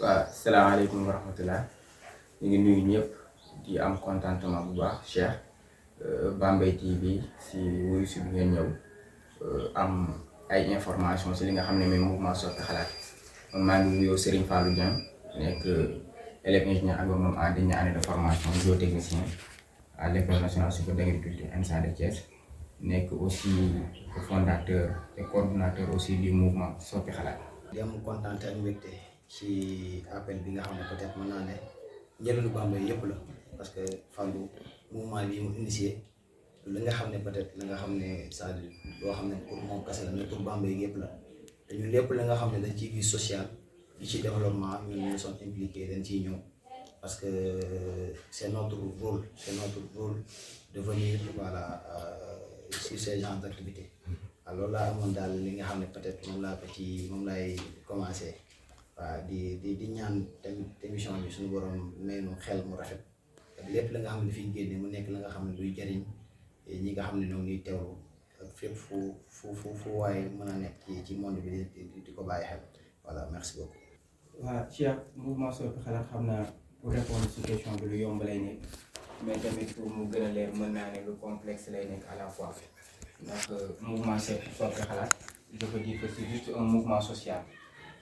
waaw salaamaaleykum wa rahmatulah ñu ngi nuyu ñëpp di am contentement bu baax Cheikh Bambey TV si wuyu si bi ngeen ñëw am ay information si li nga xam ne mooy mouvement Soppi Xalaat man maa ngi wuyoo Serigne Fallou Dieng nekk élève ingénieur agronome en dernière année de formation géotechnicien à l'école nationale supérieure d'agriculture ENSA de Thiès nekk aussi fondateur et coordonnateur aussi du mouvement Soppi Xalaat. di am kontaan ak mbégte ci appel bi nga xam ne peut-être mën naa ne njëriñu Bambey yëpp la parce que Fallou mouvement bi mu initié li nga xam ne peut-être li nga xam ne c'est-à-dire loo xam ne pour moom kese la mais pour Bambey yëpp la te ñun lépp li nga xam ne dañ ciy gis social di ci développement ñun ñu sont impliqués dañ ciy ñëw parce que c'est notre rôle de venir voilà sur ces genres d'activités. alors laa amoon daal li nga xam ne peut-être moom laay commencer waaw di ñaan tamit émission bi suñu borom may nu xel mu rafet ak lépp la nga xam ne fi génne mu nekk la nga xam ne luy jariñ ñi nga xam ne ñoo ngi teewlu ak fépp fu waaye mën a nekk ci monde bi di ko bàyyi xel voilà merci beaucoup. waaw Cheikh mouvement Soppi Xalaat xam naa pour répondre ci question bi lu yomb lay nekk mais tamit pour mu gën a leer mën naa ne lu complexe lay nekk à la fois. Donc, mouvement Soppi Xalaat, je peux dire que c'est juste un mouvement social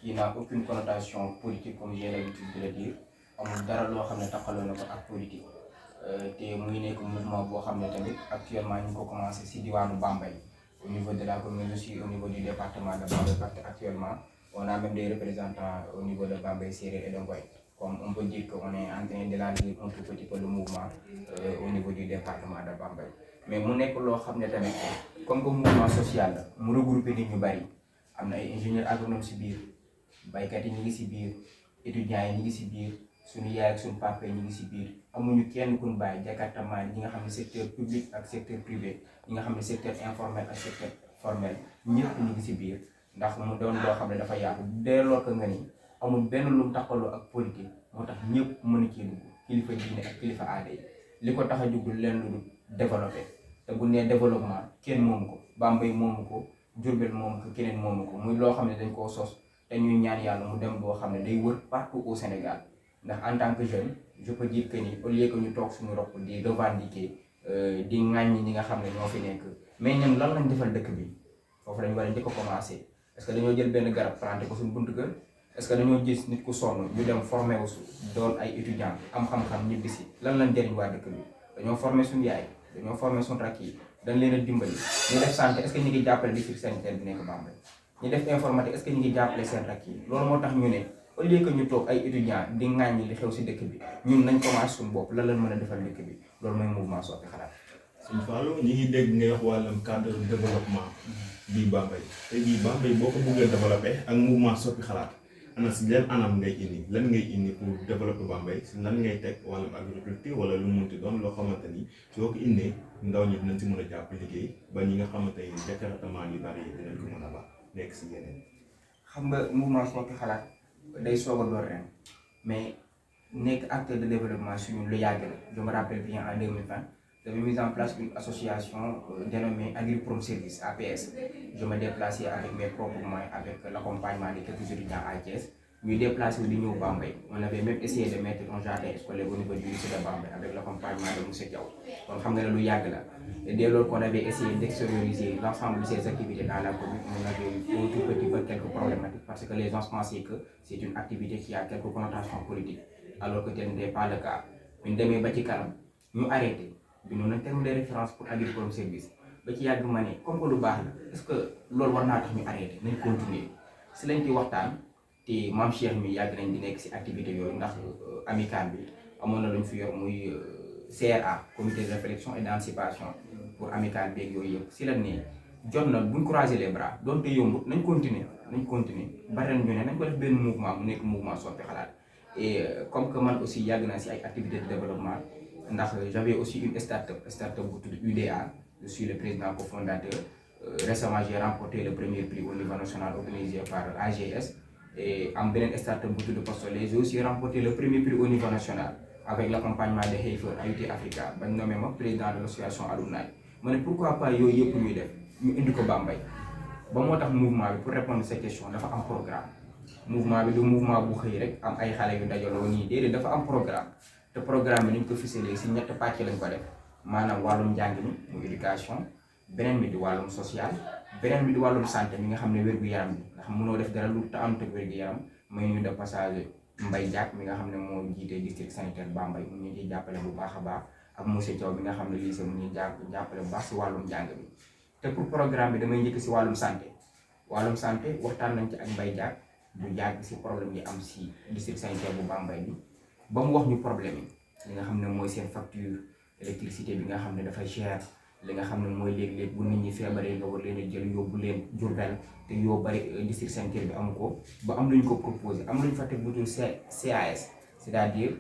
qui n'a aucune connotation politique comme j'ai l'habitude de le dire. amul dara loo xam ne taxaloo na ko ak politique te muy nekk mouvement boo xam ne tamit actuellement ñu ngi ko commencé si diwaanu Bambey au niveau de la commune aussi au niveau du département de Bambey parce que actuellement on a même des représentants au niveau de Bambey Séeréer et de Ngoy comme on peut dire qu'on est en train d'élargir un tout petit peu le mouvement au niveau du département de Bambey. mais mu nekk loo xam ne tamit comme que mouvement social la mu regroupé nit ñu bari am na ay ingénieurs agronomes si biir baykat yi ñu ngi si biir étudiants yi ñu ngi si biir suñu yaay ak suñu papa yi ñu ngi si biir amuñu kenn ku ñu bàyyi jakartamaan ñi nga xam ne secteur public ak secteur privé ñi nga xam ne secteur informel ak secteur formel ñëpp ñu ngi si biir ndax mu doon loo xam ne dafa yaatu delloo ko nga ni amul benn lu mu taxaloo ak politique moo tax ñëpp mën a cee dugg kilifa diine ak kilifa aada yi li ko tax a jug leen lu développé. te bu nee développement kenn moomu ko Bambey moomu ko Diourbel moomu ko keneen moomu ko muy loo xam ne dañ koo sos te ñuy ñaan yàlla mu dem boo xam ne day wër partout au Sénégal ndax en tant que jeune je peux dire que ni au lieu que ñu toog suñu roq di revendiquer di ŋàññi ñi nga xam ne ñoo fi nekk mais ñun lan lañ defal dëkk bi foofu lañ war a njëkk a commencer est-ce que dañoo jël benn garab planté ko suñu buntu kër est-ce que dañoo gis nit ku sonn ñu dem formé wu doon ay étudiants am xam-xam ñibbi si lan lañ jëriñ waa dëkk bi dañoo formé suñu yaay. dañoo formé suñu rakk yi dañ leen a dimbali ñu def santé est-ce que ñu ngi jàppale district sanitaire bi nekk Bambey ñu def informatique est-ce que ñu ngi jàppale seen rakk yi loolu moo tax ñu ne au lieu que ñu toog ay étudiants di ŋàññi li xew si dëkk bi ñun nañ commencé suñu bopp lan lañ mën a defal dëkk bi loolu mooy mouvement Soppi Xalaat. Sëñ Fallou ñi ngi dégg ngay wax wàllum cadre développement bii Bambey te bii Bambey boo ko bëggee développé ak mouvement Soppi Xalaat ana si leen anam ngay indi lan ngay indi pour développer Bambey si lan ngay teg wàllum agriculture wala lu munti doon loo xamante ni soo ko indee ndaw ñi dinañ si mën a jàpp liggéey ba ñi nga xamante ni département yu bari dinañ ko mën a ba nekk si yeneen. xam nga mouvement Soppi Xalaat day soog a door ren mais nekk acteur de développement suñu lu yàgg la je me rappelle bien en 2020 j'avais mis en place une association dénommée Agriprom Service APS. Je me déplaçais avec mes propres moyens, avec l'accompagnement de quelques étudiants à Thiès. Nous déplaçons au niveau Bambey. On avait même essayé de mettre un jardin scolaire au niveau du lycée de Bambey avec l'accompagnement de M. Diaw. Donc, nous avons et dès lors qu'on avait essayé d'extérioriser l'ensemble de ces activités dans la commune, on avait eu un tout petit peu quelques problématiques parce que les gens pensaient que c'est une activité qui a quelques connotations politiques, alors que tel n'était pas le cas. Une demi-bâtiment, nous arrêté. Nous avons un terme de référence pour Agriprom Service. ba ci yàgg ma ne comme que lu baax la est-ce que loolu war naa tax ñu arrêté nañ continuer si lañ ci waxtaan te maam Cheikh mi yàgg nañ di nekk si activité yooyu ndax amical bi amoon na lu ñu fi yor muy CRA comité de réflexion et d'anticipation pour amical beeg yooyu yëpp si la ne jot na buñ croiser les bras donte yombut nañ continuer bari nañ ñu ne nañ ko def benn mouvement mu nekk mouvement Soppi Xalaat et comme que man aussi yàgg naa si ay activités de développement ndax j'avais aussi une start-up bu tudd UDA. Je suis le président cofondateur. Récemment, j'ai remporté le premier prix au niveau national organisé par AGS. Et en Bénin Start-up de Postolet, j'ai aussi remporté le premier prix au niveau national avec l'accompagnement de Heifer AUT Africa. Je suis nommé président de l'association Alunaï. Mais pourquoi pas yo yep ñu def ñu indi ko Bambey ba moo tax mouvement bi pour répondre à cette question dafa am programme mouvement bi du mouvement bu xëy rek am ay xale yu dajaloo nii déedéet dafa am programme te programme bi ni ñu ko ficelee si ñetti pàcc lañ ko def maanaam wàllum njàng mi mu éducation beneen bi di wàllum social beneen bi di wàllum santé mi nga xam ne wér-gu-yaram bi nga xam mënoo def dara lu te am tëg wér-gu-yaram may ñu de passage Mbaye Diack mi nga xam ne moo jiite district sanitaire Bambey mu ñu ciy jàppale bu baax a baax ak monsieur Thiaw bi nga xam ne lycée mu ñuy jàppale bu baax si wàllum njàng mi te pour programme bi damay njëkk si wàllum santé waxtaan nañ ci ak Mbaye Diack bu jàgg si problème yi am si district sanitaire bu Bambey bi ba mu wax ñu problème yi li nga xam ne mooy seen facture électricité bi nga xam ne dafay cher li nga xam ne mooy léeg-léeg bu nit ñi feebaree nga war leen a jël yóbbu leen Diourbel te yoo bari district sanitaire bi amu ko ba am lu ñu ko proposé am lu ñu fa teg bu tudd CAS c'est-à-dire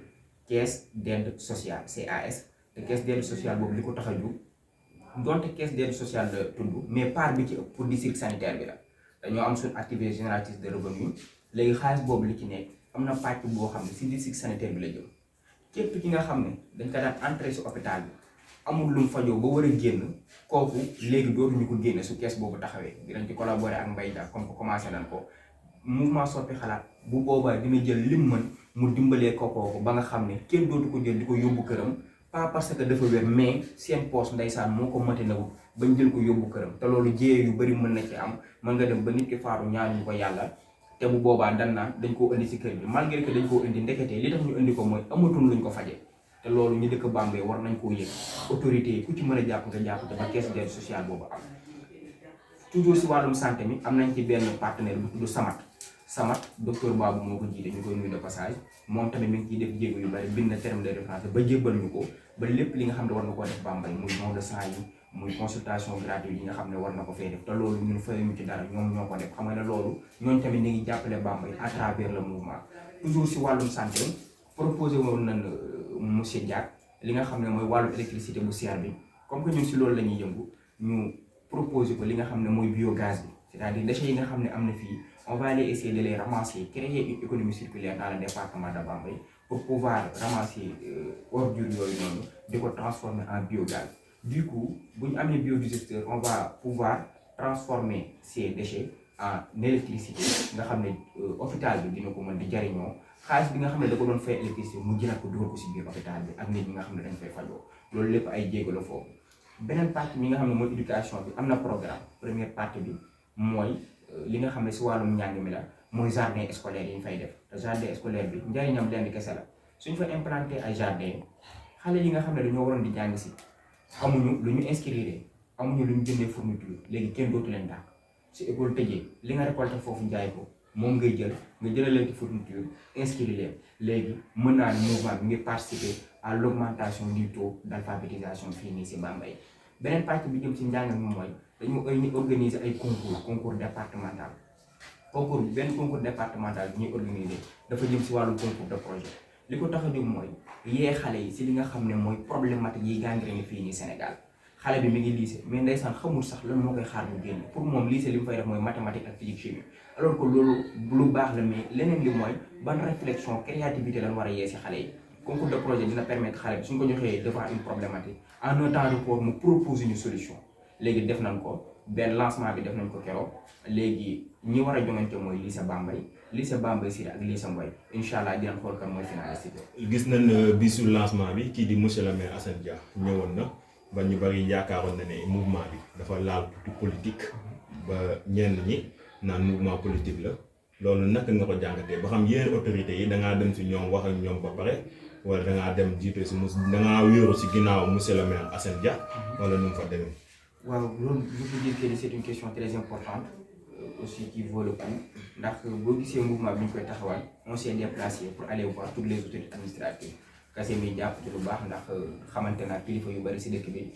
caisse d'aide sociale CAS te caisse d'aide sociale boobu li ko tax a jóg donte caisse d'aide sociale la tudd mais part bi ci ëpp pour district sanitaire bi la dañoo am suñu activité génératrice de revenu léegi xaalis boobu li ci nekk am na pàcc boo xam ne si district sanitaire bi la jëm képp ki nga xam ne dañ ko daan entré si hôpital bi amul lu mu fajoo ba war a génn kooku léegi dootuñu ko génne su kees boobu taxawee dinañ ci collaborer ak Mbaye Diack comme que commencé nañ ko mouvement Soppi Xalaat bu boobaa dina jël lim mën mu dimbalee ko kooku ba nga xam ne kenn dootu ko jël di ko yóbbu këram pas parce que dafa wér mais seen poche ndeysaan moo ko mate nawul bañ jël ko yóbbu këram te loolu jéyee yu bëri mën na ci am mën nga dem ba nit ki faaru ñaanuñu ko yàlla te bu boobaa dan naan dañ koo indi si kër bi malgré que dañ koo indi ndekete li tax ñu indi ko mooy amatul luñ ko faje te loolu ñu dëkk Bambey war nañ koo yëg autorité yi ku ci mën a jàpp nga jàpp te ba caisse d'aide sociale boobu am toujours si wàllum santé mi am nañ ci benn partenaire bu tudd Samat docteur Babou moo ko jiite ñu koy nuyu de passage moom tamit mi ngi ciy def jéego yu bari bind na terme de référence ba jébbal ñu ko ba lépp li nga xam ne war na koo def Bambey muy don de sang yi muy consultation gratuite yi nga xam ne war na ko fay def te loolu ñun fayuñu ci dara ñoom ñoo ko def xam nga ne loolu ñooñu tamit ñu ngi jàppale Bambey à travers le mouvement toujours si wàllum santé proposé woon nañ monsieur Diack li nga xam ne mooy wàllu électricité bu seer bi comme que ñun si loolu la ñuy yëngu ñu proposé ko li nga xam ne mooy biogaz bi c'est-à-dire déchets yi nga xam ne am na fii on va aller essayer de les ramasser créer une économie circulaire dans le département de Bambey pour pouvoir ramasser ordures yooyu noonu di ko transformer en biogaz du coup bu ñu amee biodigesteur on va pouvoir transformer ces déchets en électricité nga xam ne hôpital bi dina ko mën di jariñoo xaalis bi nga xam ne da ko doon fay électricité mu jëlaat ko dugal ko si biir hôpital bi ak nit ñi nga xam ne dañ fay fajoo loolu lépp ay jéego la foofu beneen partie bi nga xam ne mooy éducation bi am na programme première partie bi mooy li nga xam ne si wàllum njàng mi la mooy jardin scolaire yi ñu fay def te jardin scolaire bi njariñam lenn kese la suñ fa implanté ay jardin xale yi nga xam ne dañoo waroon di jàng si amuñu lu ñu inscrire amuñu lu ñu jëndee fourniture léegi kenn dootu leen dàq si école tëjee li nga récolté foofu jaay ko moom ngay jël nga jëlal leen ci fourniture inscrire leen léegi mën naa ne mouvement bi ngi participer à l'augmentation du taux d'alphabétisation fii nii si Bambey beneen partie bi jëm si njàng mi mooy dañu organiser ay concours départemental concours départemental bi ñuy organiser dafa jëm si wàllu concours de projet li ko tax a jóg mooy yee xale yi si li nga xam ne mooy problématique yi gangrène fii nii Sénégal xale bi mi ngi lycée mais ndeysaan xamul sax lan moo koy xaar mu génn pour moom lycée li mu fay def mooy mathématique ak physique chimie alors que loolu lu baax la mais leneen li mooy ban réflexion créativité lañ war a yee si xale yi concours de projet dina permettre xale bi suñ ko joxee devant une problématique en un temps record mu propose une solution léegi def nañ ko benn lancement bi def nañ ko keroog léegi ñi war a joŋante mooy lycée Bambey Siré ak lycée Ngoye incha allah dinañ xool kan mooy finaliste bi. gis nañ bisu lancement bi kii di monsieur le maire Assane Dia ñëwoon na ba ñu bari yaakaaroon na ne mouvement bi dafa laal tuuti politique ba ñenn ñi naan mouvement politique la loolu naka nga ko jàngatee ba xam yeneen autorités yi da ngaa dem si ñoom wax ak ñoom ba pare wala da ngaa dem jiite si da ngaa wéeru si ginnaaw monsieur le maire Assane Dia wala nu mu fa demee. waaw loolu je peux dire que c'est une question très importante aussi qui vaut le coup ndax boo gisee mouvement bi ñu koy taxawal on s'est déplacé pour aller voir toutes les autorités administratives kase mi jàpp ci lu baax ndax xamante naa kilifa yu bari si dëkk bi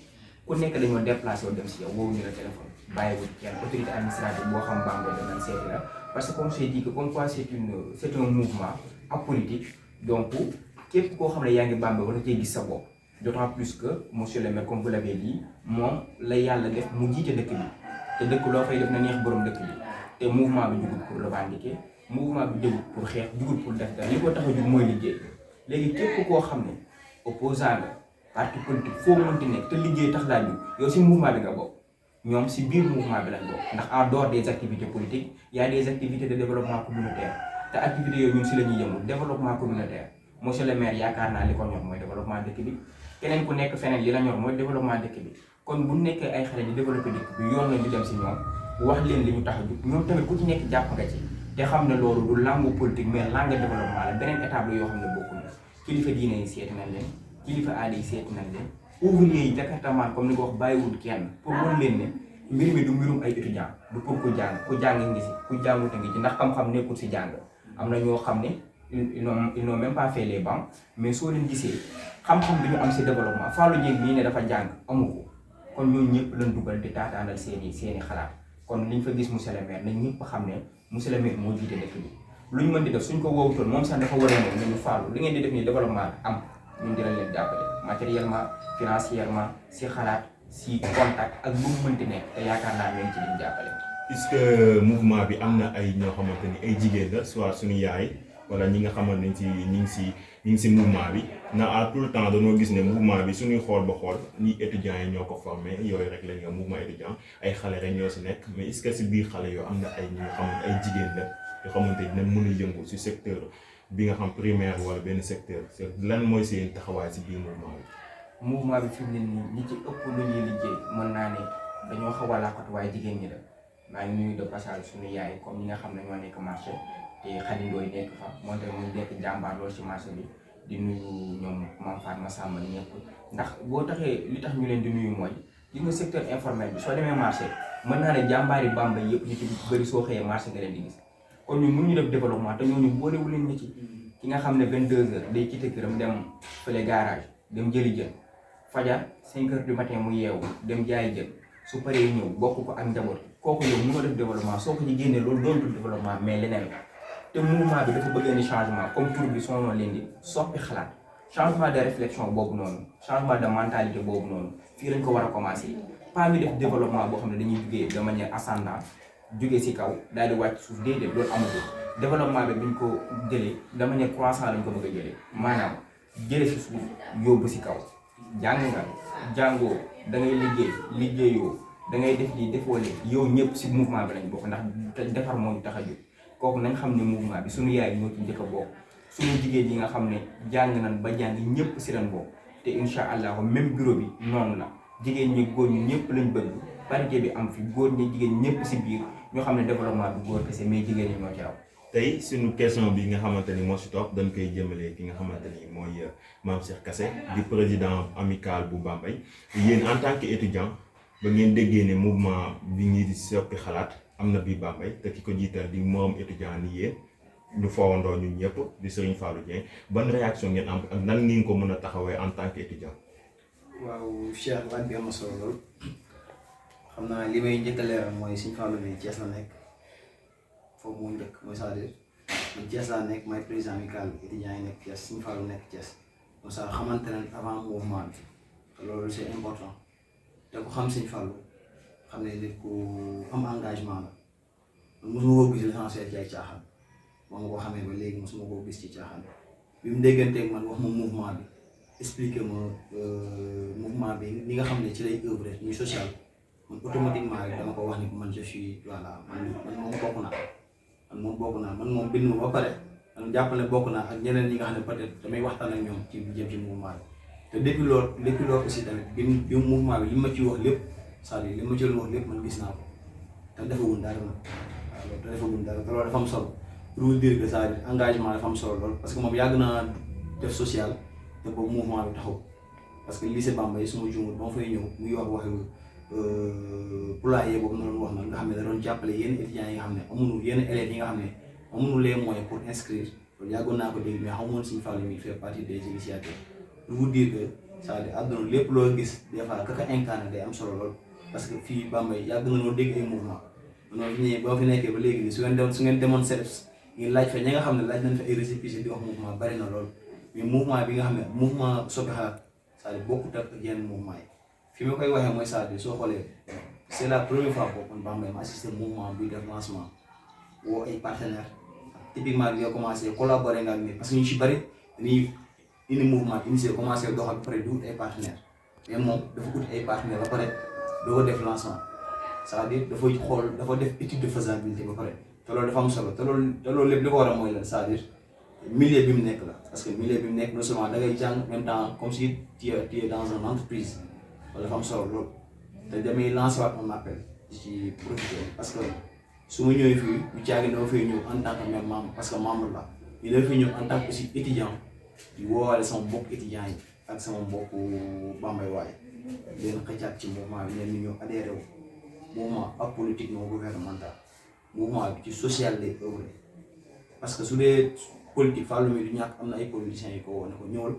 ku nekk dañoo déplacé wu dem si yow woowu ñu la téléphone bàyyiwul kenn autorité administrative boo xam Bambey danañ seeti la parce que comme j'ai dit que comme quoi c'est un mouvement apolitique donc képp koo xam ne yaa ngi Bambey war na cee gis sa bopp d'autant plus que monsieur le maire comme vous l'avez dit moom la yàlla def mu jiite dëkk bi te dëkk loo fay def na neex borom dëkk bi te mouvement bi jugul pour revendiquer mouvement bi jugul pour xeex jugul pour def dara li ko tax a jug mooy liggéey léegi képp koo xam ne opposant nga parti politique foo mënti nekk te liggéey tax laa jug yow si mouvement bi nga bokk ñoom si biir mouvement bi lañ bokk ndax en dehors des activités politiques il y a des activités de développement communautaire te activité yooyu ñun si la ñuy yëngu développement communautaire monsieur le maire yaakaar naa li ko ñor mooy développement dëkk bi keneen ku nekk feneen li la ñor mooy développement dëkk bi kon bu nekkee ay xale ñu développé dëkk bi yoon la ñu dem si ñoom wax leen li ñu tax a jóg ñoom tamit ku ci nekk jàpp nga ci te xam ne loolu du langue politique mais langue développement la beneen étape la yoo xam ne bokkuñu kilifa diine yi seeti nañ leen kilifa aada yi seeti nañ leen ouvrier yi jakartamaan comme ni nga wax bàyyiwul kenn pour wan leen ne mbir mi du mbirum ay étudiant du pour ku jàng ngi si ku jàngut a ngi ci ndax xam-xam nekkul si jàng am na ñoo xam ne ils n'ont même pas fait les bancs mais soo leen gisee xam-xam bi ñu am si développement Fallou Dieng nii ne dafa jàng amu ko kon ñooñu ñëpp lañ dugal di taataanal seeni xalaat kon liñ fa gis monsieur le maire nañ ñëpp xam ne monsieur le maire moo jiite dëkk bi luñ mën di def suñ ko woowutoon moom sax dafa war a ñëw nañu Fallou li ngeen di def nii développement am ñun dinañ leen jàppale matériellement financièrement si xalaat si contact ak lu mu mënti nekk te yaakaar naa ñoo ngi ci liñ jàppale. puisque mouvement bi am na ay ñoo xamante ni ay jigéen la soit suñu yaay wala ñi nga xamante ni ñi ngi si mouvement bi na à tout le temps dañoo gis ne mouvement bi suñuy xool ba xool ñi étudiants yi ñoo ko formé yooyu rek lañ nga mouvement étudiant ay xale rek ñoo si nekk mais est-ce que si biir xale yoo am na ay ñi nga xamante ay jigéen la yoo xamante ni mën a yëngu si secteur bi nga xam primaire wala benn secteur lan mooy seen taxawaay si biir mouvement bi. mouvement bi fi mu ne nii ñi ci ëpp lu ñuy liggéey mën naa ne dañoo xaw a làkkatu waaye jigéen ñi la maa ngi nuyu de passage suñu yaay comme ñi nga xam ne ñoo nekk marché te xalindooy nekk fa moo tax mu nekk jàmbaar lool ci marché bi di nuyu ñoom Mame Fatma Samba ñëpp ndax boo taxee li tax ñu leen di nuyu mooy gis nga secteur informel bi soo demee marché mën naa ne jàmbaari Bambey yëpp ñu ci bëri soo xëyee marché nga leen di gis kon ñun mënuñu def développement te ñooñu boolewu leen ñi ci ki nga xam ne 22h day quitté këram dem fële garage dem jëli jën fajar 5h du matin mu yeewu dem jaay jën su paree ñëw bokk ko ak njaboot kooku yow mënoo def développement soo ko ci génnee loolu doontul développement mais leneen la te mouvement bi dafa bëgg ni changement comme tur bi son leen di soppi xalaat changement de réflexion boobu noonu changement de mentalité boobu noonu fii lañ ko war a commencer pas ñu def développement boo xam ne dañuy jugee de manière ascendante jugee ci kaw daal di wàcc suuf déedéet loolu amatul développement bi buñ ko jëlee de manière croissant lañ ko bëgg a jëlee maanaam jëlee ci suuf yóbbu ci kaw jàng nga jàngoo da ngay liggéeyoo da ngay def lii defoo lee yow ñëpp ci mouvement bi lañ bokk ndax defar moo ñu tax a jóg kooku nañ xam ne mouvement bi suñu yaay ñoo ci njëkk a bokk suñu jigéen yi nga xam ne jàng nañ ba jàng ñëpp ci lañ bokk te incha allah même bureau bi noonu la jigéen ñi góor ñi ñëpp lañ bëgg parité bi am fi góor ñi jigéen ñëpp ci biir ñoo xam ne développement bi góor kese mais jigéen ñi ñoo ci raw. tey suñu question bi nga xamante ni moo si topp dañ koy jëmale ki nga xamante ni mooy Mame Cheikh Kassé di président amical bu Bambey yéen en tant que étudiant ba ngeen déggee ne mouvement bi ñi di soppi xalaat am na biir Bambey te ki ko jiital di moom étudiant ni yéen ñu foowandoo ñun ñëpp di Serigne Fallou Dieng ban réaction ngeen am ak nan ngeen ko mën a taxawee en tant que étudiant. waaw Cheikh laaj bi am na solo lool xam naa li may njëkk a leeral mooy Serigne Fallou bi Thiès la nekk foofu moo njëkk mooy c'est-à-dire man Thiès laa nekk may président amical étudiant yi nekk Thiès Serigne Fallou nekk Thiès donc ça xamante ne avant mouvement bi loolu c'est important te ku xam Serigne Fallou xam ne nit ku am engagement la man mosuma koo gis l'essentiel ci ay caaxaan moom ma ko xamee ba léegi mosuma koo gis ci caaxaan bi mu dégganteeg man wax ma mouvement bi expliquer ma mouvement bi li nga xam ne ci lay œuvrer muy social man automatiquement rek dama ko wax ni man je suis voilà man moom bokk naa man moom bind ma ba pare man jàppale bokk naa ak ñeneen ñi nga xam ne peut-être damay waxtaan ak ñoom ci jëm ci mouvement bi te depuis loolu aussi tamit bi mouvement bi li ma ci wax lépp c'est-à-dire li ma ci wax lépp man gis naa ko te defagul dara nag waaw loolu te defagul dara te loolu dafa am solo pour vous dire que c'est-à-dire engagement dafa am solo lool parce que moom yàgg naa def social te boobu mouvement bi taxaw parce que lycée Bambey su ma juumul ba ma fay ñëw muy wax waxu poulailler boobu na doon wax nag nga xam ne da doon jàppale yenn étudiants yi nga xam ne amuñu yenn élèves yi nga xam ne amuñu les moyens pour inscrire loolu yàggoon naa ko dégg mais xamoon Serigne Fallou mi fait partie des initiateurs pour vous dire que c'est-à-dire àdduna lépp loo gis des fois kaka incarné day am solo lool parce que fii Bambey yàgg nañoo dégg ay mouvement noonu fi ñëwee ba fi nekkee ba léegi nii su ngeen demoon CEDEPS ngeen laaj fa ñi nga xam ne laaj nañ fa ay récépissé di wax mouvement bari na lool mais mouvement bi nga xam ne mouvement soppi xalaat c'est-à-dire bokkut ak yenn mouvement yi fi ma koy waxee mooy c'est-à-dire soo xoolee c'est la première fois boobu man Bambey ma assisté mouvement buy def lancement woo ay partenaires typiquement bi nga commencé collaborer nga ak nit parce que ñu ci bari dañuy indi mouvement initié commencé doxal ba pare di wut ay partenaires mais moom dafa ut ay partenaires ba pare doo ko def lancement c'est-à-dire dafay xool dafa def étude de faisabilité ba pare te te loolu dafa am solo te loolu lépp li ko war a mooy la c'est-à-dire milieu bi mu nekk la parce que milieu bi mu nekk non seulement da ngay jàng même temps comme si tu es dans une entreprise loolu dafa am solo loolu te damay lancer waat un appel ci profiter parce que su ma ñëwee fii bu caagi dama fay ñëw en tant que même membre parce que membre la ñu dama fay ñëw en tant que aussi étudiant di woowaale sama mbokk étudiants yi ak sama mbokk Bambey waaye leen xëccaat ci mouvement bi leen ñu ñëw adhéré wu mouvement apolitique non gouvernemental mouvement bi ci social lay œuvre parce que su dee politique Fallou mi du ñàkk am na ay politiciens yi ko woo ne ko ñëwal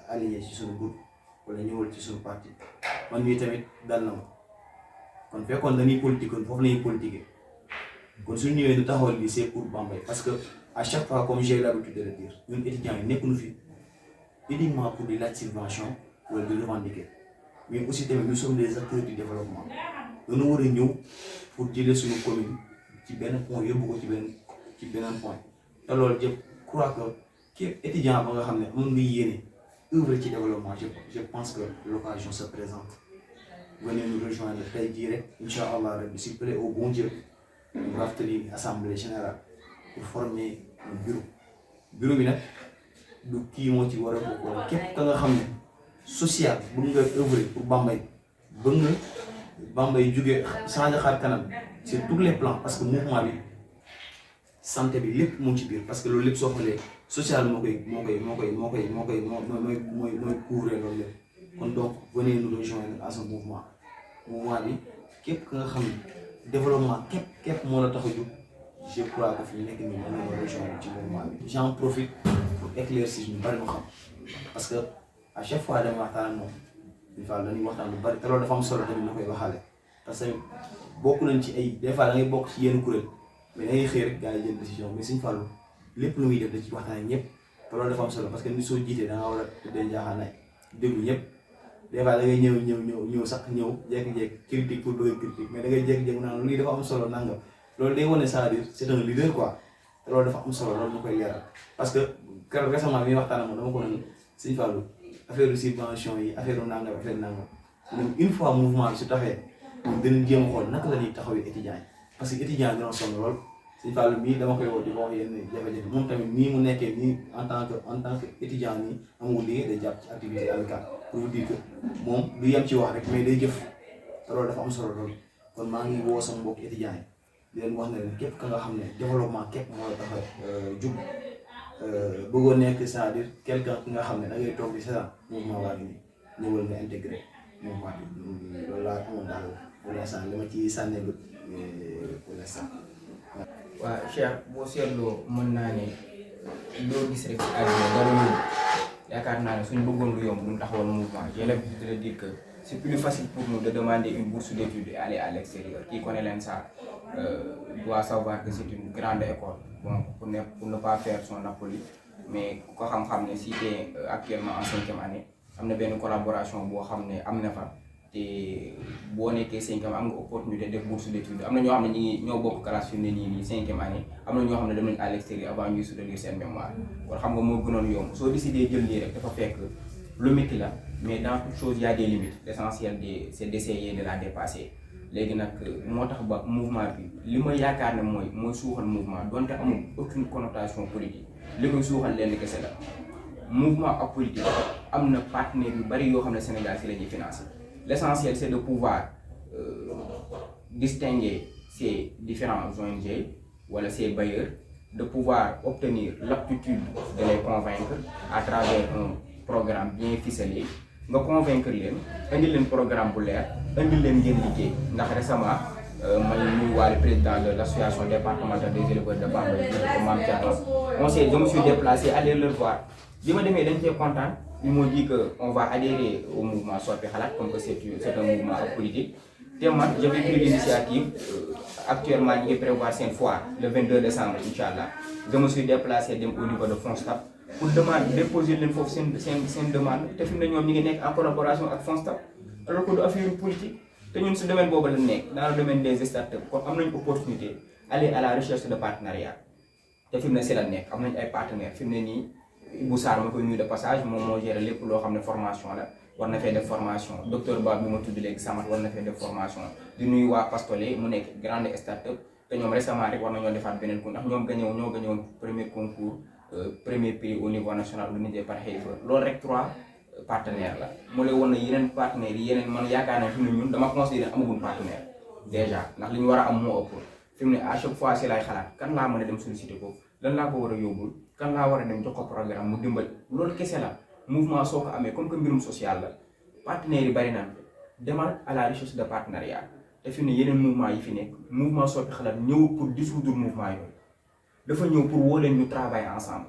aligné ci suñu groupe wala ñëwal ci suñu parti man mii tamit dal na ma kon fekkoon dañuy politique kon foofu lañuy politiquer kon suñu ñëwee du taxawal lii c'est pour Bambey parce que à chaque fois comme j'ai l'habitude de le dire ñun étudiants yi nekkuñu fi uniquement pour di laaj subvention wala di revendiquer mais aussi tamit nous sommes des acteurs du développement dañu war a ñëw pour jëlee suñu commune ci benn point yóbbu ko ci beneen point te loolu je crois que képp étudiant ba nga xam ne mën nga yéene œuvre ci développement je pense que l'occasion se présente venez nous rejoindre tey jii rek incha allah rek s'il plaît au bon Dieu ñu rafetlu assemblée générale pour former un bureau bi nag du kii moo ci war a bokk képp ka nga xam ne social bëgg nga œuvrer pour Bambey bëgg nga Bambey jógee changer xar kanam sur tous les plans parce que mouvement bi santé bi lépp mu ci biir parce que loolu lépp soo xoolee social moo koy couvrir loolu lépp kon donc venez nous rejoindre à ce mouvement bi képp ka nga xam ne développement képp moo la tax a jóg je crois que fi ñu nekk nii mën nañoo rejoindre ci mouvement bi j'en profite pour éclaircir ñu bari ma xam parce que à chaque fois dama waxtaan ak moom des fois dañuy waxtaan lu bari te loolu dafa am solo tamit na koy waxaale parce que bokk nañ ci ay des fois da ngay bokk ci yenn kuréel mais da ngay xëy rek gars yi jël décision mais Sëñ Fallu lépp lu muy def da ci waxtaan ak ñëpp te loolu dafa am solo parce que ni soo jiitee da nga war a tuddee njaaxaanaay déglu ñëpp des fois da ngay ñëw sax jékki-jékki critique pour bëgg critique mais da ngay jékki-jékki naan lii dafa am solo nangam loolu day wane c'est-à-dire c'est un leader quoi te loolu dafa am solo loolu ñu koy leeral parce que keroog récemment mi waxtaan ak moom dama ko naan Sëñ Fallu affaire subvention yi affaire nangam même une fois mouvement bi su taxee dinañ jéem a xool naka la ñuy taxawee étudiants yi parce que étudiants yi dina sonn lool Sëñ Fallu mii dama koy woo di ko wax yenn jafe-jafe moom tamit nii mu nekkee nii en tant que étudiant nii amul liggéey day jàpp ci activité amicale pour vous dire que moom du yem ci wax rek mais day jëf te loolu dafa am solo lool kon maa ngi woo sama mbokk étudiants yi di leen wax ne leen képp ka nga xam ne développement képp moo la tax a jug bëggoo nekk c'est-à-dire quelqu'un ki nga xam ne da ngay toog di seetaan mouvement waa ngi nii ñëwal nga intégré mouvement bi loolu laa amoon daal pour l'instant li ma ci sànnee gut pour l'instant. waaw Cheikh boo seetloo mën naa ne loo gis rek ci àdduna dara yomb yaakaar naa ne suñu bëggoon lu yomb duñ taxawal mouvement j'ai l'habitude de le dire que c'est plus facile pour nous de demander une bourse d'études et aller à l'extérieur. Qui connaît l'ENSA doit savoir que c'est une grande école. Bon, pour ne pas faire son Napoli, mais ko xam-xam ne si tu es actuellement en 5e année am na benn collaboration boo xam ne am na fa te boo nekkee 5e am nga opportunité def bourse d'études. Am na ñoo xam ne ñoo bokk classe fi mu ne nii 5e année am na ñoo xam ne dem nañ à l'extérieur avant ñuy soutenir seen mémoire kon xam nga moo gënoon yomb soo décidé jël lii rek dafa fekk lu métti la mais dans toute chose il y a des limites. L'essentiel c'est d'essayer de la dépasser. Léegi nag moo tax ba mouvement bi li ma yaakaar ne mooy suuxal mouvement donte amul aucune connotation politique li koy suuxal lenn kese la mouvement ak politique am na partenaires yu bari yoo xam ne Sénégal si la ñuy financer. L'essentiel c'est de pouvoir distinguer ces différents ONG wala ces bailleurs, de pouvoir obtenir l'aptitude de les convaincre à travers un programme bien ficelé nga convaincre leen indil leen programme bu leer indil leen ngeen liggéey ndax récemment may nuyuwaale président de l'association départementale des éleveurs de Bambey Mame Thierno je me suis déplacé aller leur voir bi ma demee dañ cee kontaan ils m'ont dit que on va adhérer au mouvement Soppi Xalaat comme que c'est un mouvement politique te man j'avais pris l'initiative actuellement ñu ngi prévoir seen foire le 22 décembre inchallah je me suis déplacé dem au niveau de FONSTAB pour demander déposer leen foofu seen demande te fi mu ne ñoom ñu ngi nekk en collaboration ak FONSTAB alors que du affaire politique te ñun si domaine boobu la nekk dans le domaine des startups kon am nañu opportunité aller à la recherche de partenariat te fi mu ne si la nekk am nañu ay partenaires fi mu ne nii Ibou Sarr ma koy nuyu de passage moom moo géré lépp loo xam ne formation la war na fee def formation docteur Ba bi ma tudd léegi Samat war na fee def formation di nuyu waa Pastole mu nekk grande startup te ñoom récemment rek war nañoo defaat beneen concours ndax ñoom ñoo gañewoon premier concours premier prix au niveau national organisé par Heifer loolu rek 3 partenaires la mu lay woon na yeneen partenaires yi yeneen man yaakaar naa fi mu ne ñun dama considéré amaguñ partenaire déjà ndax li ñu war a am moo ëpp fi mu ne à chaque fois si laay xalaat kan laa mën a dem solliciter ko lan laa ko war a yóbbul kan laa war a dem jox ko programme mu dimbal loolu kese la mouvement soo ko amee comme que mbirum social la partenaires yi bari naan demal à la recherche de partenariat te fi mu ne yeneen mouvement yi fi nekk mouvement Soppi Xalaat ñëw pour dissoudre mouvement yooyu dafa ñëw pour woo leen ñu travailler ensemble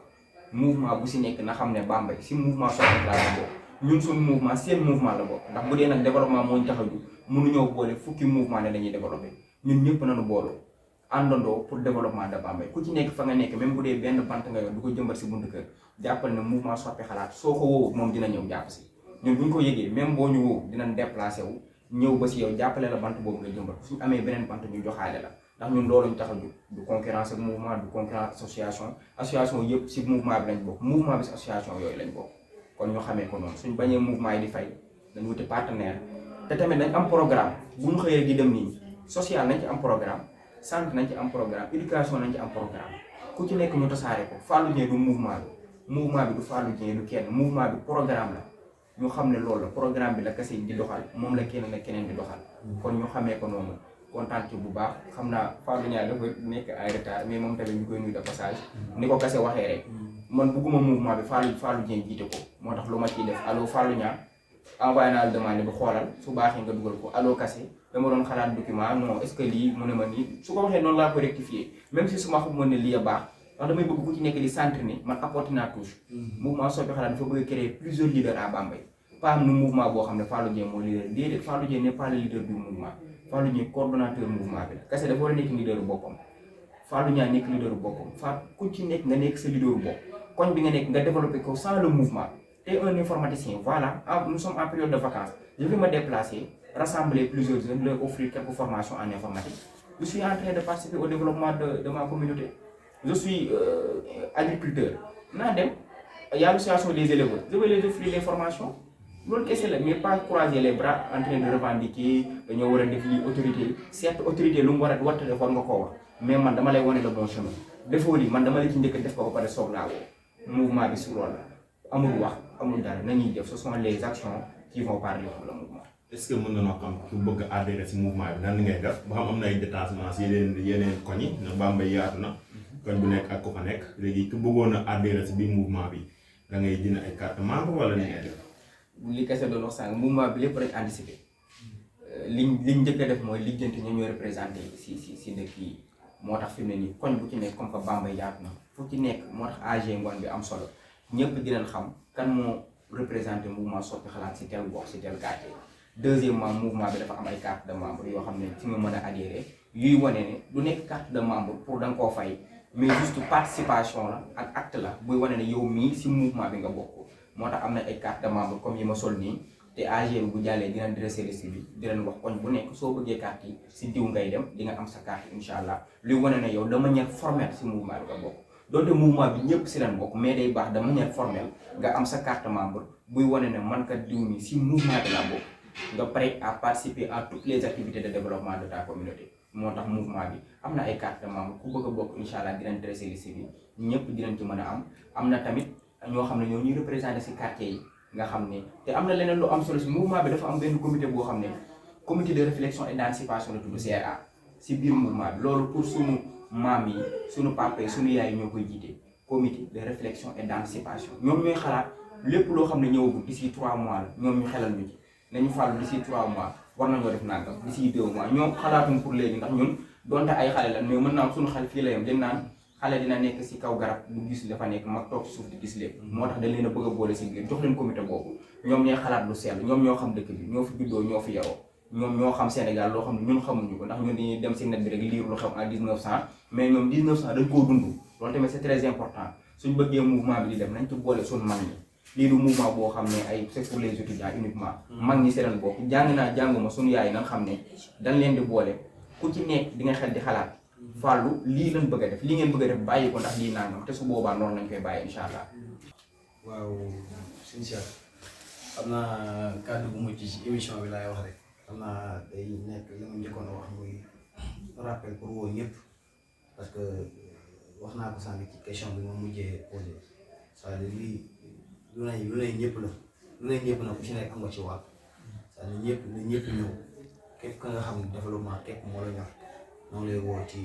mouvement bu si nekk na xam ne Bambey si mouvement Soppi Xalaat la bokk ñun suñu mouvement seen mouvement la bokk ndax bu dee nag développement moo ñu tax a jóg mënuñoo boole fukki mouvement ne dañuy développé ñun ñëpp nañu booloo àndandoo pour développement de Bambey ku ci nekk fa nga nekk même bu dee benn bant nga yor du ko jëmbat si buntu kër jàppal ne mouvement Soppi Xalaat soo ko woowut moom dina ñëw jàpp si ñun bu ñu ko yëgee même boo ñu woo dinañ déplacé wu ñëw ba si yow jàppale la bant boobu nga jëmbat suñu amee beneen bant ñu joxaale la ndax ñun loolu ñu tax a jóg du concurrence ak mouvement du concurrence association yëpp si mouvement bi lañ bokk mouvement bi si association yooyu lañ bokk kon ñu xamee ko noonu suñ bañee mouvement yi di fay dañ wuti partenaire te tamit dañ am programme bu ñu xëyee di dem nii social nañ ci am programme santé nañ ci am programme éducation nañ ci am programme ku ci nekk ñu tasaare ko Fallou Dieng du mouvement bi du Fallou Dieng du kenn mouvement bi programme la ñu xam ne loolu la programme bi la kese di doxal moom la keneen di doxal kon ñu xamee ko noonu kontaan ci bu baax xam naa Fallou Niang dafa nekk ay retard mais moom tamit ñu koy nuyu de passage ni ko kese waxee rek man bugguma mouvement bi Fallou Dieng jiite ko moo tax lu ma ciy def allo Fallou Niang envoyé naa la demande bi xoolal su baaxee nga dugal ko allo kase dama doon xalaat document non est-ce que lii mu ne ma nii su ko waxee noonu laa ko rectifier même si su ma xamoon ne lii a baax ndax damay bëgg ku ci nekk di centre ni man apporté naa touche mouvement Soppi Xalaat dafa bëgg créer plusieurs leaders à Bambey pas am nu mouvement boo xam ne Fallou Dieng moo leader déedéet Fallou Dieng n'est pas le leader du mouvement Fallou Dieng coordonnateur mouvement bi la kase dafa war a nekk leader boppam Fallou Niang nekk leader boppam ku ci nekk nga nekk sa leader bopp koñ bi nga nekk nga développé ko sans le mouvement t'es un informaticien voilà nous sommes en période de vacances je vais me déplacer rassembler plusieurs jeunes leur offrir quelques formations en informatique je suis en train de participer au développement de ma communauté je suis agriculteur naa dem y a l'association des éleveurs je vais les offrir les formations loolu kese la mais pas croiser les bras en train de revendiquer dañoo war a def lii autorité certes autorité lu mu war a def war nga koo wax mais man dama lay wane le bon chemin defoo lii man dama la ci njëkk def ko ba pare soog laa woo mouvement bi su loolu la amul wax amul dara nañuy def ce sont les actions qui vont parler pour le mouvement. est-ce que mën nañoo xam ku bëgg a adhérer si mouvement bi nan ngay def ba xam am na ay détachement si yeneen koñ yi na Bambey yaatu na koñ bu nekk ak ku fa nekk léegi ku bëggoon a adhérer si biir mouvement bi da ngay jënd ay carte membre wala ni ngay def. li kese doon wax sànq mouvement bi lépp rek anticipé liñ njëkk a def mooy lijjanti ñoo ñooy représenté si dëkk yi moo tax fi mu ne nii koñ bu ci nekk comme que Bambey yaatu na fu ci nekk moo tax AG ngoon bi am solo ñëpp dinañ xam kan moo représenté mouvement Soppi Xalaat si tel gox si tel quartier. deuxièmement mouvement bi dafa am ay carte de membre yoo xam ne ci nga mën a adhérer yuy wane ne du nekk carte de membre pour da nga koo fay mais juste participation la ak acte la buy wane ne yow mii si mouvement bi nga bokk moo tax am na ay carte de membre comme yi ma sol nii te AG bi bu jàllee dinañ dressé liste bi dinañ wax koñ bu nekk soo bëggee carte yi si diw ngay dem di nga am sa carte incha allah luy wane ne yow de manière formelle si mouvement bi nga bokk donte mouvement bi ñëpp si lañ bokk mais day baax de manière formelle nga am sa carte membre buy wane ne man kat diw nii si mouvement bi laa bokk nga prêt à participer à toutes les activités de développement de ta communauté moo tax mouvement bi am na ay carte de membre ku bëgg a bokk incha allah dinañ dressé liste bi ñëpp dinañ ci mën a am na tamit ñoo xam ne ñoo ñuy représenté si quartier yi nga xam ne te am na leneen lu am solo si mouvement bi dafa am benn comité boo xam ne comité de réflexion et d'anticipation la tudd CRA si biir mouvement bi loolu pour sunu maam yi sunu papa yi sunu yaay yi ñoo koy jiite comité de réflexion et d'anticipation ñoom ñooy xalaat lépp loo xam ne ñëwagul d'ici 3 mois la ñoom ñu xelal ñu ci nañu fàllu d'ici 3 mois war nañoo def nangam d'ici 2 mois ñoom xalaatuñ pour léegi ndax ñun donte ay xale la mais mën naa am suñu xel fii la yem dañ naan xale dina nekk si kaw garab du gis dafa nekk mag toog si suuf di gis lépp moo tax dañ leen a bëgg a boole si biir jox leen comité boobu ñoom ñooy xalaat lu sell ñoom ñoo xam dëkk bi ñoo fi juddoo ñoo fi yaroo ñoom ñoo xam Sénégal loo xam ne ñun xamuñu ko ndax ñun dañuy dem si net bi rek lire lu xew en 1900 mais ñoom 1900 dañ koo dund loolu tamit c'est très important suñ bëggee mouvement bi di dem nañ ci boole suñu mag ñi lii du mouvement boo xam ne ay c'est pour les étudiants uniquement mag ñi seen bopp jàng naa jànguma suñu yaay nan xam ne dañ leen di boole ku ci nekk di nga xel di xalaat fàllu lii lañ bëgg a def lii ngeen bëgg a def bàyyi ko ndax lii nangam te su boobaa noonu lañ koy bàyyi incha allah. waaw sëñ Cheikh xam naa kàddu bu mucc ci émission bi laay wax rek xam naa day nekk li ma njëkkoon a wax muy rappel pour woo ñëpp parce que wax naa ko sànq ci question bi ma mujjee posé c'est-à-dire lii lu ne ñëpp la lu ne ñëpp nag ku ci nekk am nga ci wàll c'est-à-dire ñëpp ñëw képp ka nga xam ne développement képp moo la ñor noonu lay woo ci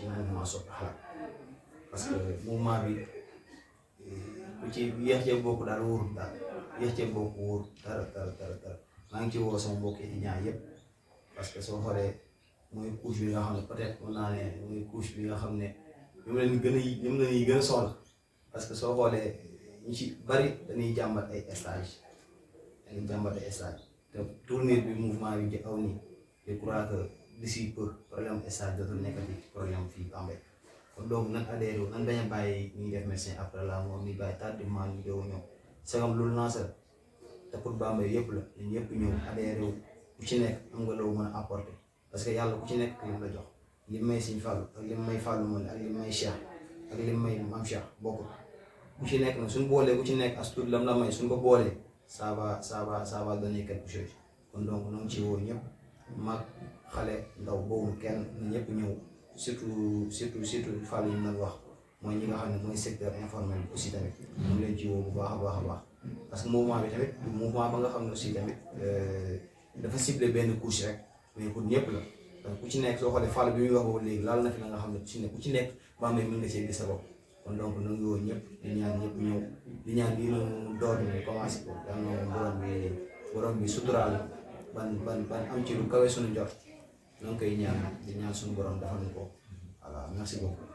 mouvement Soppi Xalaat parce que mouvement bi ku ci yéex cee bokk daal wóorul daal yéex cee bokk wóor dara maa ngi ci woo sama mbokk étudiants yëpp parce que soo xoolee mooy couche bi nga xam ne peut-être mën naa ne mooy couche bi nga xam ne ñoom la ñuy gën a soxla parce que soo xoolee ñu ci bari dañuy jàmbat ay stage te tournée bi mouvement bi aw nii je crois que d'ici peu problème stage dootul nekkati problème fii Bambey kon donc nan adhéré nan bañ a bàyyi ñuy def médecin après la moom ñuy bàyyi tardivement ñu doog ñëw sagam loolu lancé te pour Bambey yëpp la ñun ñëpp ñëw adhéré wu ku ci nekk am nga loo mën a apporter parce que yàlla ku ci nekk lim la jox li may Sëñ Fallu ak li may Fallu moom ak li may Cheikh ak li may Maam Cheikh bokkul ku ci nekk nag suñ boolee ku ci nekk as tuut lam la may suñ ko boolee ça va donner quelque chose kon donc ñoo ngi ci woo ñëpp mag xale ndaw boobu kenn ñëpp ñëw surtout Fall yi ñu wax mooy ñi nga xam ne mooy secteur informel bi aussi tamit ñu ngi leen ci woo bu baax a baax parce que mouvement bi tamit mouvement ba nga xam ne aussi tamit dafa ciblé benn couche rek mais pour ñëpp la donc ku ci nekk soo xoolee Fall bi muy wax boobu léegi laal na fi la nga xam ne ku ci nekk Bambey mën nga cee gis sa bopp kon donc ñu ngi woo ñëpp di ñaan ñëpp ñëw di ñaan lii ñu door ñu commencé ko yal na borom bi suturaal ban am ci lu kawe suñu njort ñoo ngi koy ñaan suñu borom defal ñu ko voilà merci beaucoup.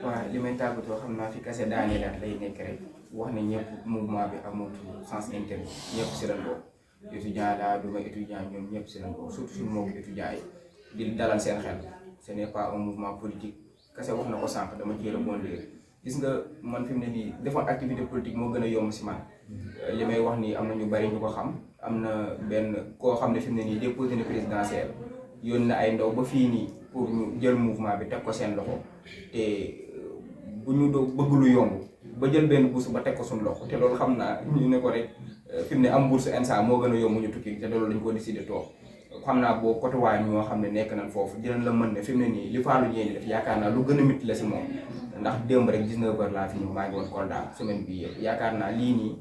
waaw li may tàggatoo xam naa fi kase daane la lay nekk rek wax ne ñëpp mouvement bi amul sens interdit ñëpp si lañ bokk étudiant laa duma étudiant ñoom ñëpp si lañ bokk surtout suñu mbokku étudiants yi di dalal seen xel ce n'est pas un mouvement politique kase wax na ko sànq dama ciy rebondir gis nga man fi mu ne nii defoon activité politique moo gën a yomb si man li may wax nii am na ñu bari ñu ko xam am na benn koo xam ne fi mu ne nii déposé na présidentielle yónni na ay ndaw ba fii nii pour ñu jël mouvement bi teg ko seen loxo te bu ñu doo bëgg lu yomb ba jël benn bourse ba teg ko suñu loxo te loolu xam naa ñu ne ko rek fi mu ne am bourse ENSA moo gën a yomb ñu tukki te loolu dañ ko décidé toog xam naa boo côté waay ñoo xam ne nekk nañ foofu dinañ la mën ne fi mu ne nii li Fallou Dieng def yaakaar naa lu gën a métti la si moom ndax démb rek 19h laa fi ñëw maa ngi woon Kolda semaine bii yëpp yaakaar naa lii nii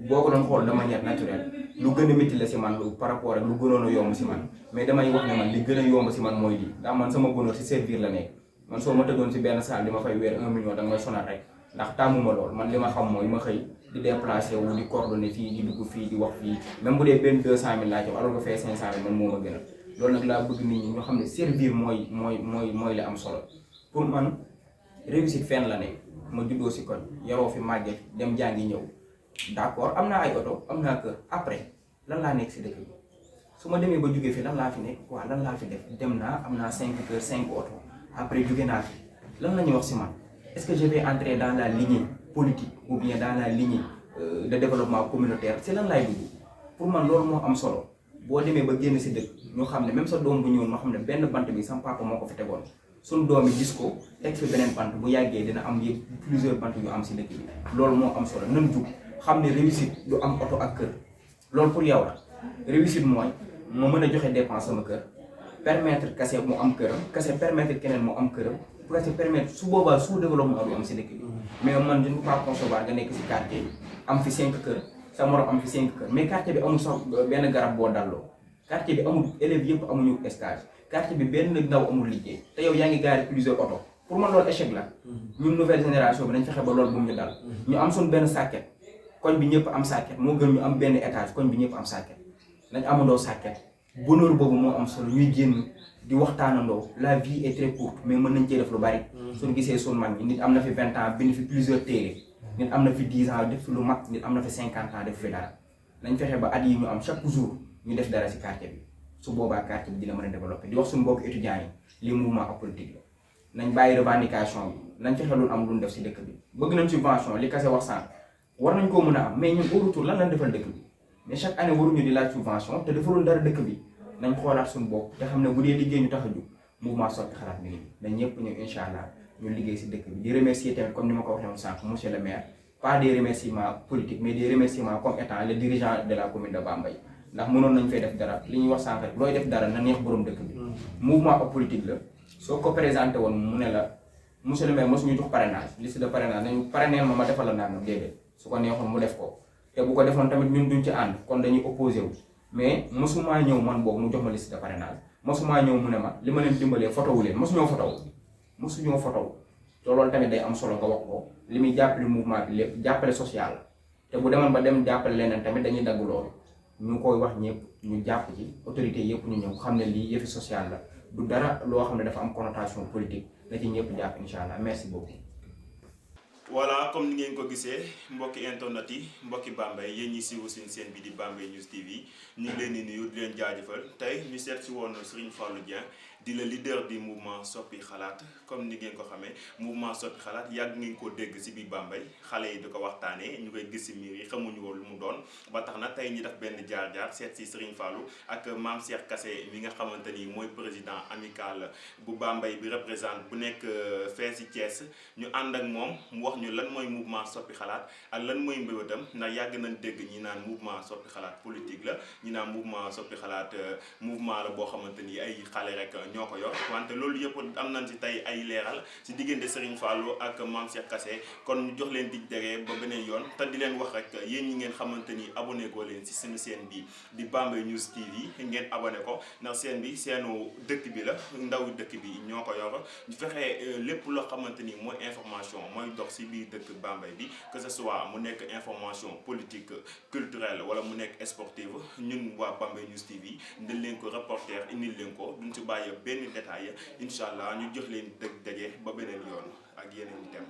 boo ko doon xool de manière naturelle lu gën a métti la si man lu par rapport ak lu gënoon a yomb si man mais damay wax ne man li gën a yomb si man mooy lii ndax man sama bonheur si servir la nekk man soo ma tëggoon si benn salle di ma fay weer 1 million da nga may sonal rek ndax tàmmuma lool man li ma xam mooy ma xëy di déplacé wu di coordonné fii di dugg fii di wax fii même bu dee benn 200 000 laa ci alors que fee 500 000 man moo ma gën a loolu nag laa bëgg nit ñi ñoo xam ne servir mooy la am solo pour man réussite fenn la nekk ma juddoo si koñ yaroo fi màggee dem jàngi ñëw d'accord am naa ay oto am naa kër après lan laa nekk si dëkk bi su ma demee ba jógee fi lan laa fi nekk waaw lan laa fi def dem naa am naa 5 kër 5 oto après jóge naa fi lan la ñuy wax si man est-ce que je vais entrer dans la lignée politique ou bien dans la lignée de développement communautaire si lan laay dugg pour man loolu moo am solo boo demee ba génn si dëkk ñu xam ne même sa doom bu ñëwoon moo xam ne benn bant bi sama papa moo ko fi tegoon suñu doom yi gis ko teg fi beneen bant bu yàggee dina am yëpp plusieurs bant yu am si dëkk bi loolu moo am solo nan jug xam ne réussite du am oto ak kër loolu pour yow la réussite mooy moo mën a joxe dépense sama kër permettre kase mu am këram kase permettre keneen mu am këram kase permettre su boobaa sous développement du am si dëkk bi mais man je ne peux pas concevoir nga nekk si quartier am fi 5 kër sa morom am fi 5 kër mais quartier bi amul sax benn garab boo dalloo quartier bi amul élèves yëpp amuñu stage quartier bi benn ndaw amul liggéey te yow yaa ngi gaari plusieurs oto pour man loolu échec la ñun nouvelle génération bi nañ fexe ba loolu bu mu ñu dal ñu am suñ benn sàkket koñ bi ñëpp am sàkket moo gën ñu am benn étage koñ bi ñëpp am sàkket nañ amandoo sàkket bonheur boobu moo am solo ñuy génn di waxtaanandoo la vie est très courte mais mën nañ cee def lu bari suñ gisee suñ mag ñi nit am na fi 20 ans bind fi plusieurs téere nit am na fi 10 ans def fi lu mag nit am na fi 50 ans def fi dara nañ fexe ba at yi ñu am chaque jour ñu def dara si quartier bi su boobaa quartier bi dina mën a développer di wax suñu mbokk étudiants yi lii mouvement ak politique la nañ bàyyi revendication bi nañ fexe lu am lu ñu def si dëkk bi bëgg nañ subvention li kase wax sànq war nañ koo mën a am mais ñun au retour lan lañ defal dëkk bi mais chaque année waruñu di laaj subvention te defaloon dara dëkk bi nañ xoolaat suñu bopp te xam ne bu dee liggéey ñu tax a jóg mouvement Soppi Xalaat mi ngi nañ ñëpp ñëw incha allah ñu liggéey si dëkk bi di remercier tamit comme ni ma ko waxee woon sànq monsieur le maire pas des remerciements politiques mais des remerciements comme étant le dirigeant de la commune de Bambey ndax mënoon nañ fay def dara li ñuy wax sànq rek looy def dara na neex borom dëkk bi mouvement ak politique la soo ko présenté woon mu ne la monsieur le maire mosuñu jox parrainage liste de parrainage nañu parrainel ma defal la nangam déedéet su ko neexoon mu def ko te bu ko defoon tamit ñun duñ ci ànd kon dañuy opposé wu mais mosumaa ñëw man boobu mu jox ma liste de parrainage mosumaa ñëw mu ne ma li ma leen dimbalee photo wu leen mosuñoo photo te loolu tamit day am solo nga wax ko li muy jàppale mouvement bi lépp jàppale social te bu demoon ba dem jàppale leneen tamit dañuy dagg loolu ñu koy wax ñëpp ñu jàpp ci autorité yëpp ñu ñëw xam ne lii yëfi social la du dara loo xam ne dafa am connotation politique na ci ñëpp jàpp incha allah merci beaucoup. voilà comme ni ngeen ko gisee mbokki internet yi mbokki Bambey yéen ñi siiwu suñu seen bi di Bambey News TV ñu ngi leen di nuyu di leen jaajëfal tey ñu seet si woon Serigne Fallou Dieng di le leader du mouvement Soppi Xalaat comme ni ngeen ko xamee mouvement Soppi Xalaat yàgg ngeen koo dégg si biir Bambey xale yi di ko waxtaanee ñu koy gis si miir yi xamuñu woon lu mu doon ba tax na tey ñu def benn jaar-jaar seet si Serigne Fallou ak Mame Cheikh Kassé mi nga xamante ni mooy président amical bu Bambey bi représente bu nekk fee si Thiès ñu ànd ak moom mu wax ñu lan mooy mouvement Soppi Xalaat ak lan mooy mbébétam ndax yàgg nañ dégg ñi naan mouvement Soppi Xalaat politique la ñi naan mouvement Soppi Xalaat mouvement la boo xamante ni ay xale rek ñoo ko yor wante loolu yëpp am nañ si tey ay leeral si diggante Serigne Fallou ak Mame Cheikh Kassé kon ñu jox leen dig dege ba beneen yoon te di leen wax rek yéen ñi ngeen xamante ni abonné ko leen si suñu chaîne bi di Bambey News TV ngeen abonné ko ndax chaîne bi seenu dëkk bi la ndaw dëkk bi ñoo ko yor ñu fexe lépp loo xamante ni mooy information mooy dox si biir dëkk Bambey bi que ce soit mu nekk information politique culturelle wala mu nekk sportive ñun waa Bambey News TV dañ leen ko reporter indil leen ko duñ si bàyyi benn détail incha allah ñu jox leen dëgg daje ba beneen yoon ak yeneen thème